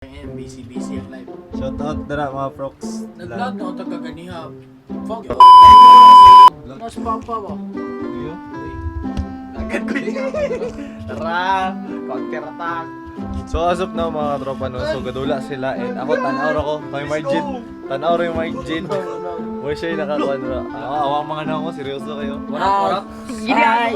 Ngayon, busy-busy ang life. Shout out dara mga prox. Nag-vlog na ako taga-ganiha. Fuck. Mas pampa ba? Iyo. Agad ko yun. Tara, counter attack. So as of now mga tropa no, so gadula sila and ako tanaw ra ko kay Margin. Tanaw ra yung Margin. Mo siya yung nakakuan ra. Ah, awang mga na ako, seryoso kayo. Hi!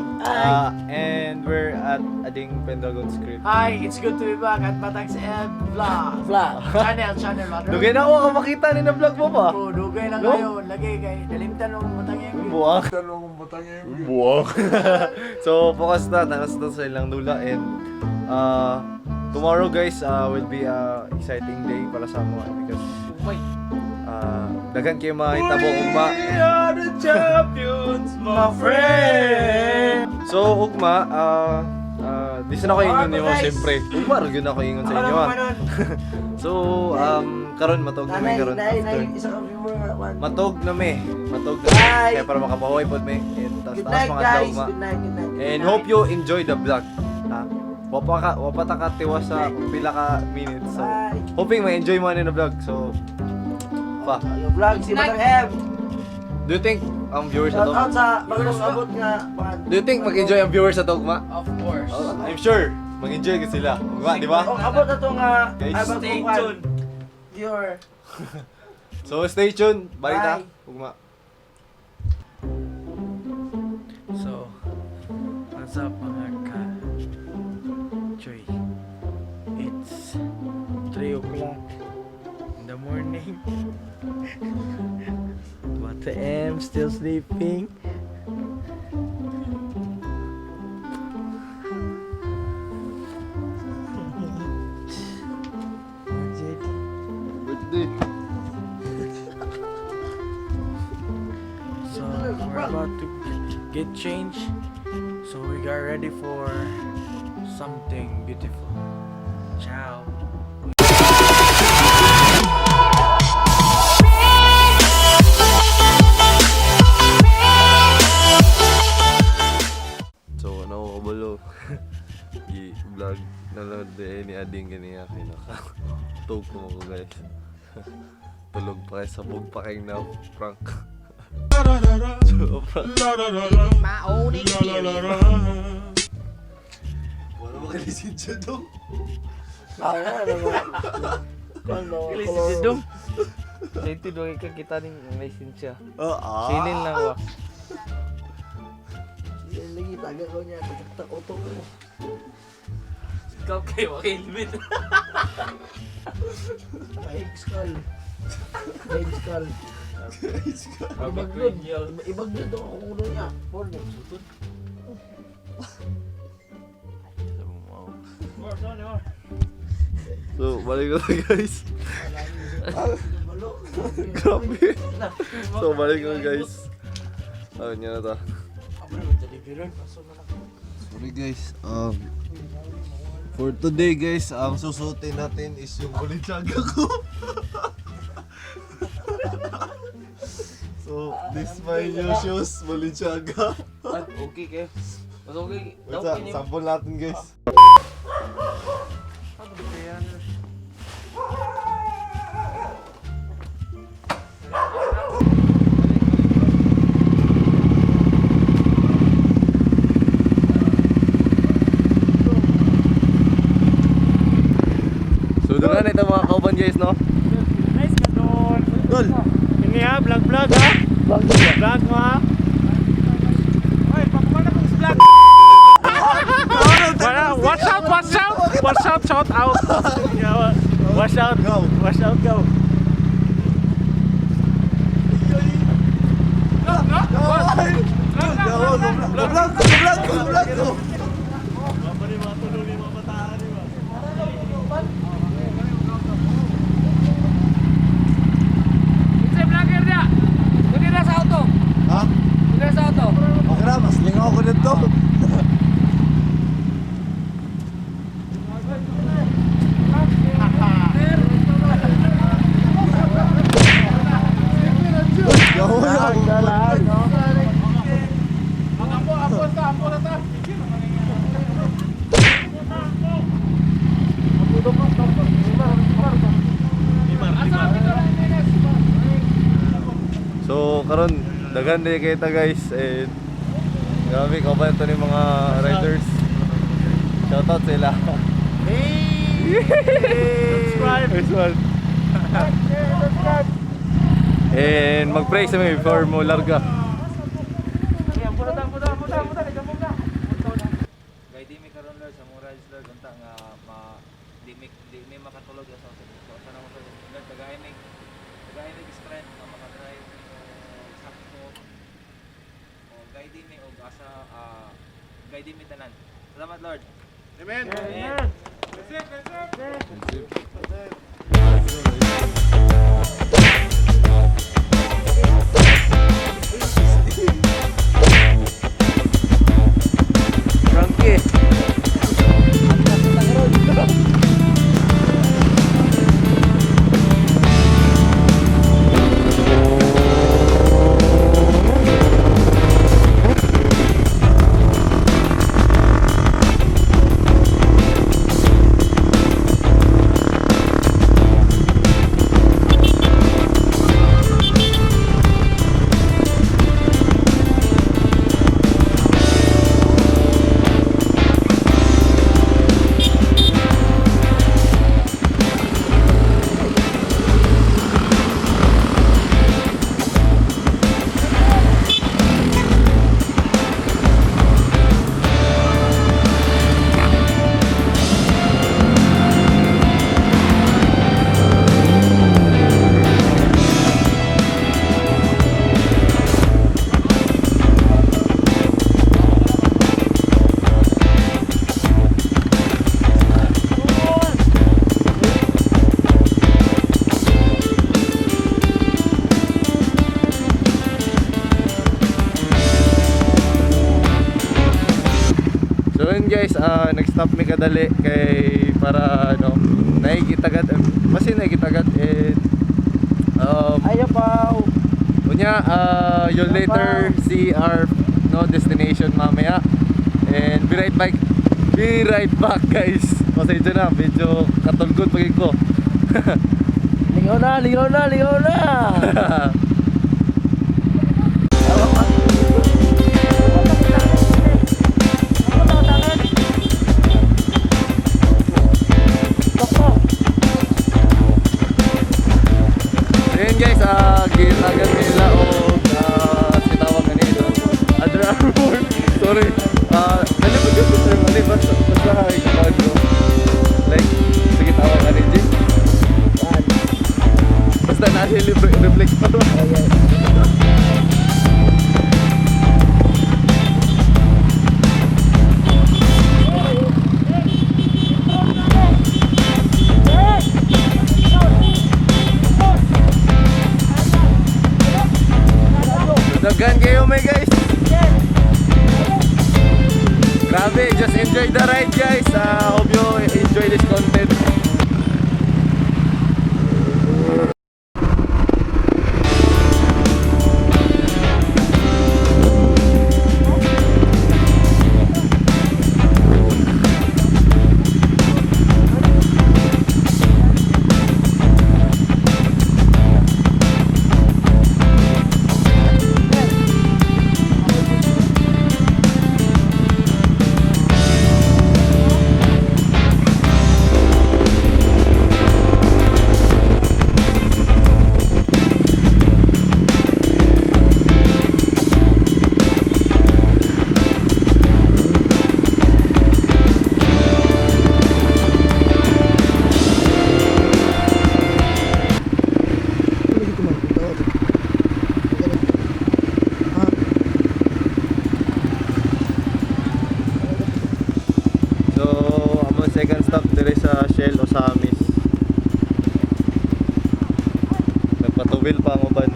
And, and we're at Ading Pendragon Script. Hi, it's good to be back at Batang M Vlog. Vlog. Channel, channel, brother. Dugay na ako kamakita ni na vlog mo pa. Oh, dugay lang No? kayo. Lagay kay. Dalimtan mo Batang M. Buwak. Buwak. So, focus na. Tanas na sa ilang dula. And, tomorrow guys, will be a exciting day para sa mga because daghan kayo mga hitabo ugma. We are the champions, my friend. So, ugma, di sana ko ingon nimo, siyempre. Ugma, ra gyud ako ingon sa inyo. Ah. So, karon matog na mi Nanay, karon nanay, after. nanay, isa ka viewer nga. One. Matog na mi. Matog na mi. Bye! Kaya para makapahuway pod mi. And taas Good taas night, mga guys. ugma. Good night, good night. Good And night. hope you enjoy the vlog. Ha? Wapa ta ka tiwas sa pila ka minutes. So, Bye. hoping ma-enjoy mo ani na vlog. So, pa. Yung vlog si Batang M. Do you think ang viewers sa Shout out Dogma? sa bagong abot nga. Pan. Do you think mag-enjoy ang viewers sa Dogma? Of course. Oh, I'm sure mag-enjoy ka sila. Ugma, di ba? Oh, abot na to nga. Guys, ay, bagong stay kwan. tuned. Viewer. So, stay tuned. Balik ta. Bye. Ugma. So, what's up mga ka Choy? It's 3 o'clock in the morning. But I am still sleeping. Majid. Birthday. So we're about to get changed. So we got ready for something beautiful. Ciao. So, ano ko kabalo? I-vlog na lang din ni Ading ganiya kay naka. Tug ko mo ko guys. Tulog pa kayo, sabog pa kayo na prank. So, prank. My own experience. Wala ba kayo lisensya dong? Ah, ano mo? Ano? Lisensya dong. Dito doon ka kita ning lisensya. Oo. Sinin lang ba? Yan lagi taga ko niya. Tagaktak utok ko. Ikaw kayo, okay, limit. Kahig skull. Kahig skull. Ibag yun. Ibag yun daw ako kuno niya. Porno. So, balik na tayo, guys. Grabe. So, balik na guys. Oh, niya na to. Sorry guys, for today guys, ang susuotin natin is yung Balenciaga ko. So, this my new shoes, Balenciaga. Okay kayo. Mas okay. Wait, sa, sample natin guys. So, doon na ito mga kauban guys, no? Nice ka doon. Tol! Ini ha, vlog vlog ha. Vlog mo ha. Oy, pakumana kong vlog. Wala, watch out, watch out. Watch out, shout out. Watch out, Go! Watch out, go. Go! Go! Go! Go! Go! Isa vlogger dia. Dili na sa auto. Ha? Dili na sa auto. Okay na, mas lingaw ko dito. Yo, yo. Ampo, ampo, ampo na ta. karon daghan din kita, guys, and grabe kauban to ni mga riders. Shoutout sila. Hey! Subscribe! First one. And mag-pray sa may before mo larga. Guide mi karon, Lord, sa mong rides, Lord, unta nga ma di mi makatulog sa sa namo, Lord. Tagay mi strength nga makadrive og sakto o guide mi og asa, guide mi tanan. Salamat, Lord. Amen! Amen. Frankie. So yun guys, nag-stop mi kadali kay para ano, nakikitagat, basta nakikitagat and Ayaw pa. unya, you'll later see our no destination mamaya. And be right back. Be right back, guys. Pasensya na, medyo katulgod pag ko. Lingaw na, lingaw na, lingaw na. So yun guys, gitagan nila o sitawag kanina. Under Armour. Sorry. Nalimot ko sa term. Ano, basta, basta ikaw ko. Like, sige, tawag ka ni Jay. Basta nasa reflector. Oh, yes. Daghan kayo may guys. Grabe, just enjoy the ride, guys. Hope you enjoy this content. So, among second stop dire sa Shell Osamis. Nagpatubil pa ang uban.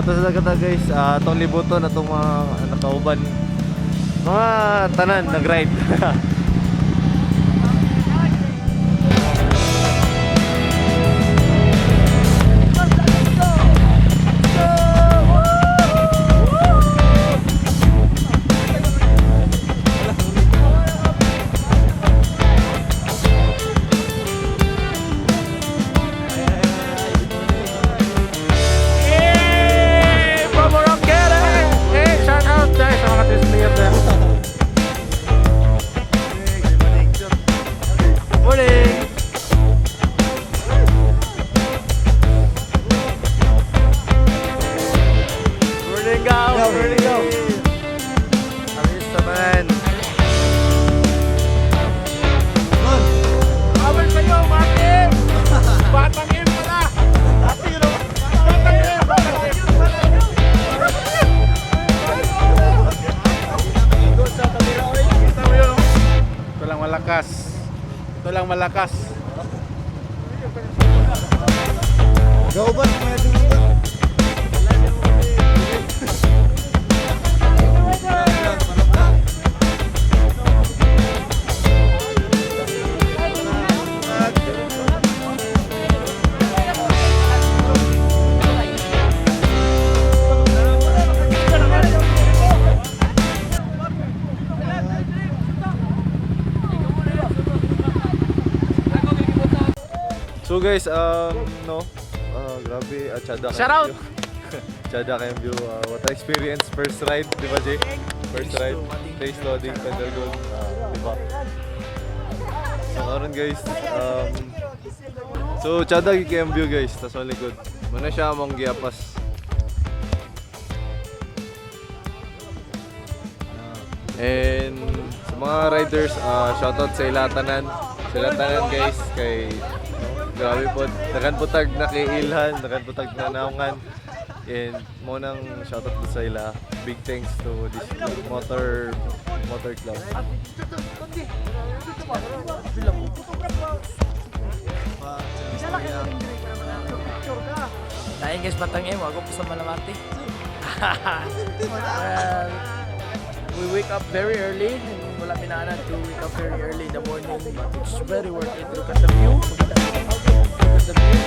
ato sa kata guys, atong libuton atong mga nakauban. Mga tanan nag-ride. Hey! From Orangkere! Hey, shout out guys sa mga chess player there. Morning! Morning, guys! Morning, guys! Amis tanan. Awal sa'yo, Martin! Batang M pala! Batang M! Batang M! Kita mo yun, oh. Ito lang malakas. Ito lang malakas. Gauban mga dugo. So guys, no, grabe, tsada Shout out! Tsada kayong view. What a experience, first ride, di ba Jay? First ride, face loading, Thundergold, di ba? So karon guys, so tsada gyud kayong view guys, tas only good. Muna siya among giapas. And sa mga riders, shoutout sa ilatanan. Sa ilatanan guys, kay no, grabe po. Dagan po tag nakiilhan, dagan po tag nanaungan. And mo nang shoutout po sa ila. Big thanks to this motor motor club. Tayo guys, Batang M. Ako po sa Malamati. Well, we wake up very early. Wala pinaanan to wake up very early in the morning. But it's very worth it. Look at the view. Look at the view.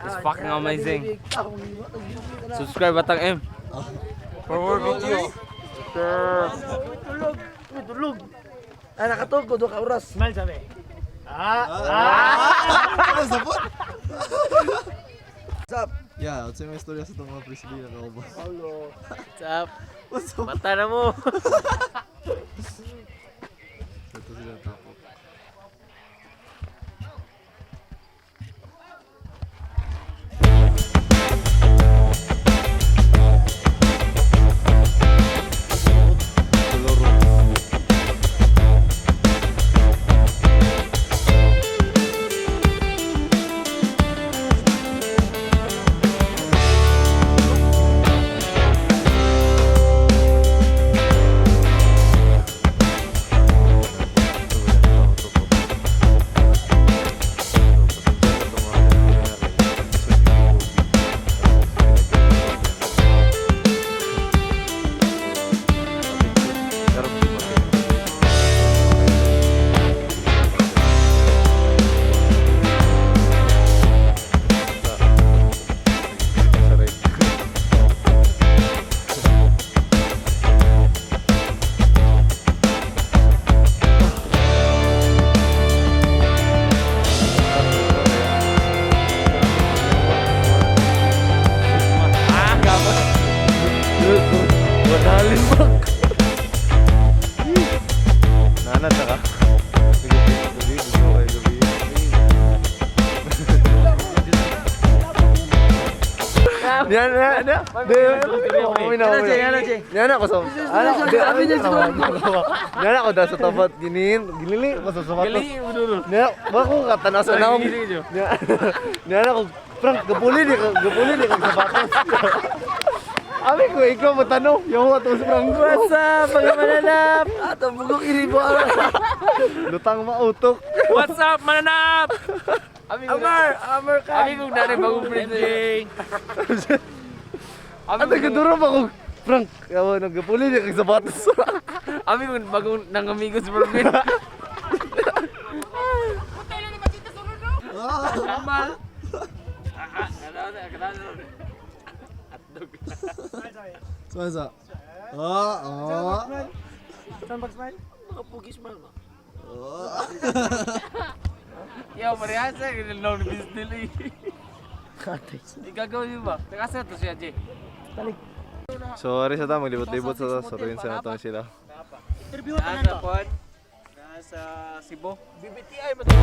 It's fucking amazing. Subscribe Batang M. For more videos. Tulog. Uy, tulog. Ah, nakatulog ko. Duha ka oras. Smile sabi. Yeah, what's my istorya sa itong mga frisbee na kauban? What's up? Mata na mo. Ito sila tapok. Loro. Wadalin bak. Nanat ka. Gabi, gabi, gusto kayo gabi. Yan, yan, yan. Di, uminaw, uminaw. Yan ako sa... Ano, di, ano, yan ako da sa tapat. Ginin, ginili ako sa sapatos. Yan, bako katanaw sa naong. Yan ako, Frank, gapuli di ka sapatos. Abi ko ikaw mo tanong, yung ato sa Franco. What's up, mga mananap? Ato bugok iribo. Lutang mautok. What's up, mananap? Amar, Amar ka. Abi kong dali bagong friend. Ano kaduro pa ko? Frank, yawa nagapuli niya kag sapatos. Abi kong bagong nangamigos bro. Amal. Sasa. Ah, ah. Makapugis man ba? Yo, parehasa ginalaw ni Bisdil eh. Igagaw niyo ba? Teka sa to siya, Jay. So, ari sa ta maglibot-libot sa ta, suruin sa nato sila. Nasa pod. Nasa Cebu. BBTI ba to?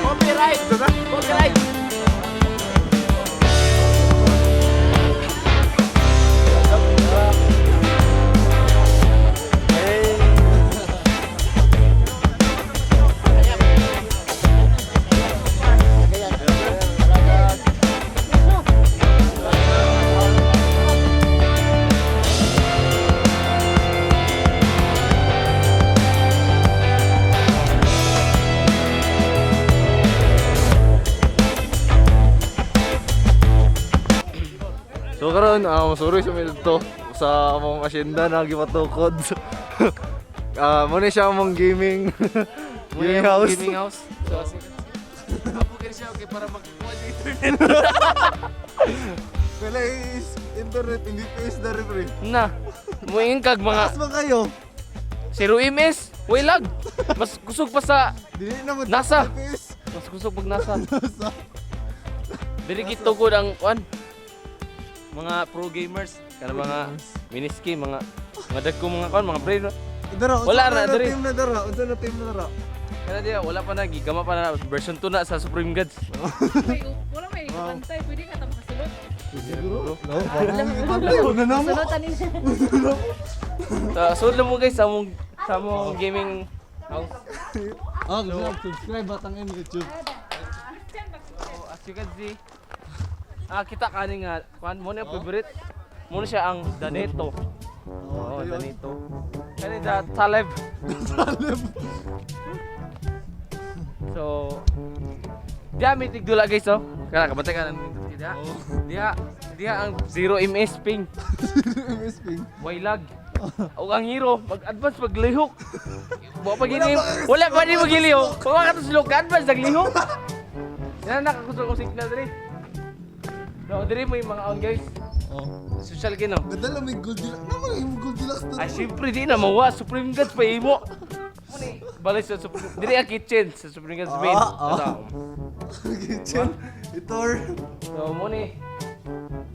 Copyright! Copyright! So karon, masuroy sa mi dito sa among asyenda na gipatukod. Ah, mo ni siya among gaming gaming house. Gaming house. So, as you can see, Kapugir siya, okay, para makakuha sa internet. Wala is internet hindi face na rin pre. Na, muingin kag mga Taas man kayo. 0 ms, way lag. Mas kusog pa sa Dili na mo NASA. face. Mas kusog pag nasa. NASA. Dili gito ko ang kuan. Mga pro gamers, kana mga miniski, mga dagko mga kuan, mga brain. Dara, unsa Wala na, na diri. team na dara, unsa na team na dara. Kana diya wala pa na gigama pa na version 2 na sa Supreme Gods. May, wala may bantay, pwede ka ta makasulod. Siguro. No, parang ibantay na namo. Sulod ani siya. So, sulod lang mo guys sa among gaming house. Ah, gusto subscribe batang in YouTube. So, as you can see, kita kani nga kuan mo na ang favorite. Mo na siya ang Daneto. Oh, Daneto. Kani da Taleb. Taleb. So, diya may tigdula guys oh. Kana kabantay ka ng diya. Diya, diya ang 0 ms ping. MS ping. Way lag. Og ang hero, mag-advance paglihok. Wa pa gini, wala pa ni maglihok. Wa ka to silok advance naglihok. Yan nakakusog ko signal diri. No, diri mo yung mga on guys. Oh. Social kino. Ganda lang may Goldilocks. Naman yung Goldilocks to. Ay, syempre di na mawa. Supreme Gods pa imo. Muni, balay sa Supreme. Diri ang kitchen sa Supreme Gods main. Ah, ah. Ito. Kitchen. Itor. So, muni.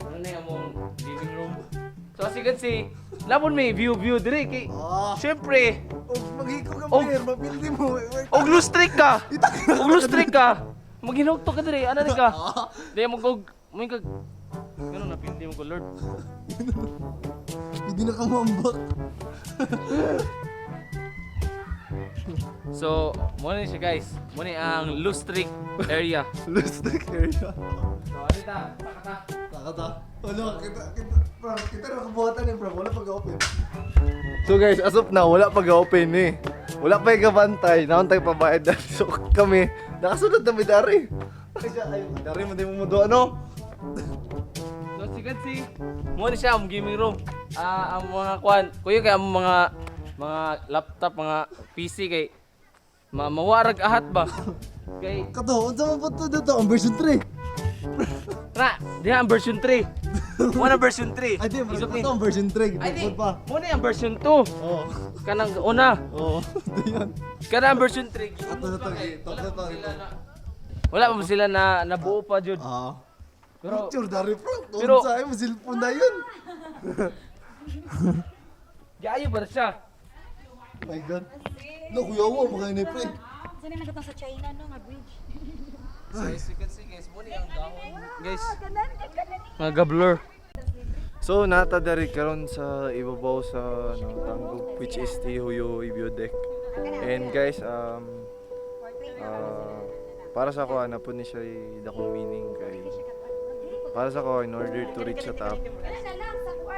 Ano na yung among living room. So, as you can see, labon may view-view diri kay. Ah. Syempre, Og maghiko ka Og- player, mapildi mo. og lustrik ka. Og lustrik ka. Maghinugto ka diri, ana ni ka. Di mo og mo kag Ganun na pindi mo ko Lord. Hindi na ka mambak. So, mo ni siya guys. Mo ni ang lustrik area. Lustig area. So, ano ta? Pakata. Nakata. Wala, kita, kita, bro, kita na kabuhatan eh, bro. Wala pag-open. So guys, as of now, wala pag-open eh. Wala pa yung kabantay. Naon tayo pabayad dahil. So kami, nakasunod na may dari. Ay, siya, ay, dari mo di mo mudo, ano? So, as you can see, mo ni siya ang gaming room. Ah, ang mga kwan, kuya kay ang mga laptop, mga PC kay ma mawarag ahat ba? Kay Kato, unsa man po to dito? Ang version 3. na, diha ang version 3. Mo na version 3. Ay, di, Isok ni. ito ang version 3. Ay, di. Gipod pa. Mo na ang version 2. Oo. Kanang una. Oo, ito yun. Kanang version 3. Ato na to, ito, Wala ito, pa ito. sila na wala pa sila na nabuo pa jud. Ah. Pero Picture dari Frank. Pero- Unsa ay mo cellphone na yun. Giayo ba siya? My God. No, kuyawa mga ni pre. Saan na sa China no nga bridge? So as you can see guys, muni ang dahon. Guys, mga blur. So nata dari karon sa ibabaw sa ano, Tanggob, which is the Huyo View Deck. And guys, para sa ako ana po ni siya dakong meaning kay para sa ako in order to reach the top,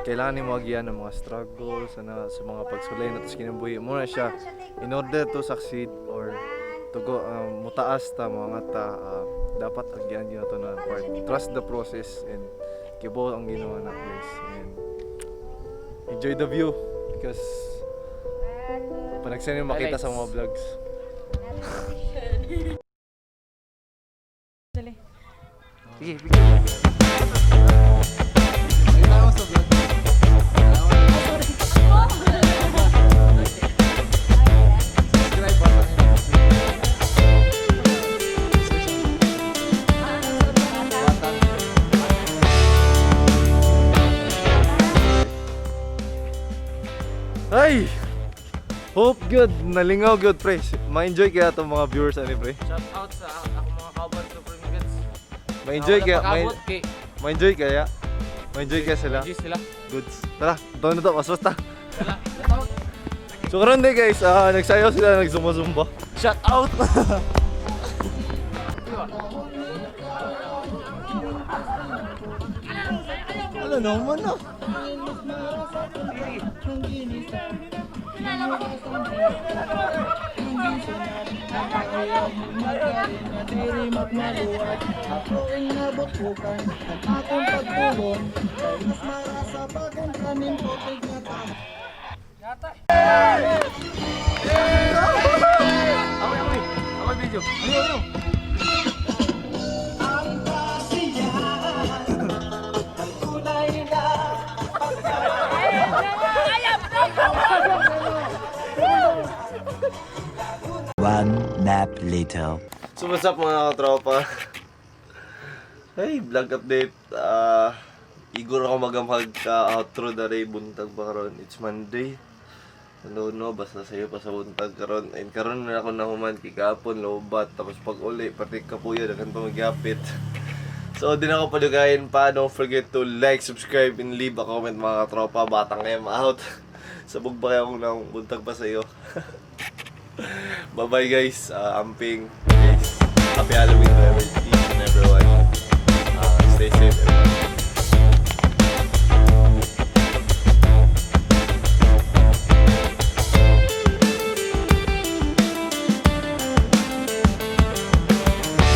kailangan nimo agian ng mga struggles ana sa mga pagsulay na tas kinabuhi mo na siya in order to succeed or to go mutaas ta mga ta dapat agyan gyud nato na part, trust the process and kibaw ang ginawa na guys, and enjoy the view because panagsan yung makita sa mga vlogs. Sige, bigyan. Ay, hope good nalingaw good pre, ma-enjoy kaya itong mga viewers ani pre. Shout out sa ako mga kauban Supreme Goods. Ma-enjoy kaya Pakabot kay ma-enjoy kaya ma-enjoy kaya sila. Enjoy sila. Goods, tara, ito na to, mas basta. Wala. Shout out. So karon din guys, nagsayaw sila, nagzumba-zumba. Shout out! Ano naman ah? Ako, ako, ako video. One nap later. So what's up mga katropa? Hey, vlog update. Igor ako magamhag ka outro dere buntag ba karon. It's Monday. Ano no, basta sa'yo pa sa buntag karon. And karon na ako nahuman kay kahapon lobat tapos pag uli pati kapuya daghan pa magyapit. So di na ako padugayin pa. Don't forget to like, subscribe, and leave a comment mga katropa. Batang M out. Sabog ba kayo kung nang buntag pa sa iyo? Bye-bye guys. Amping. Guys. Happy Halloween to every, each and everyone. Stay safe everyone.